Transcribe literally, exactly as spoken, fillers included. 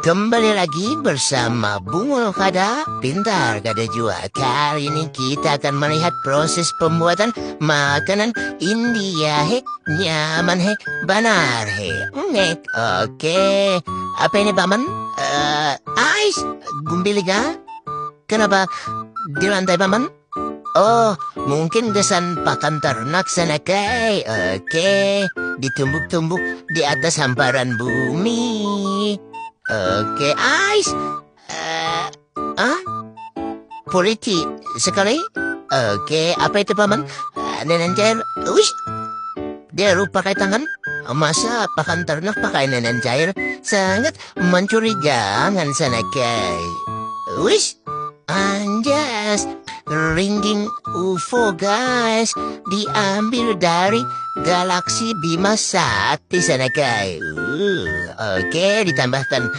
Kembali lagi bersama Bungul Kada, Pintar Kada Jua. Kali ini kita akan melihat proses pembuatan makanan India, he. Nyaman, he. Banar, he. Ngek. Oke. Apa ini, Paman? Eh, ais. Gumbiliga. Kenapa di lantai, Paman? Oh, mungkin gasan pakan ternak sana, kai. Oke, ditumbuk-tumbuk di atas hamparan bumi. Oke, ais. Eh, ah? Politi sekali? Oke, apa itu, Paman? Eh, nenen cair. Wih. Dia lupa pakai tangan. Masa pakan ternak pakai nenen cair? Sangat mencurigakan sana, kai. Wih. Anjas, ringging ufo, guys, diambil dari galaksi Bima Sakti sana, guys. Uh, oke, ditambahkan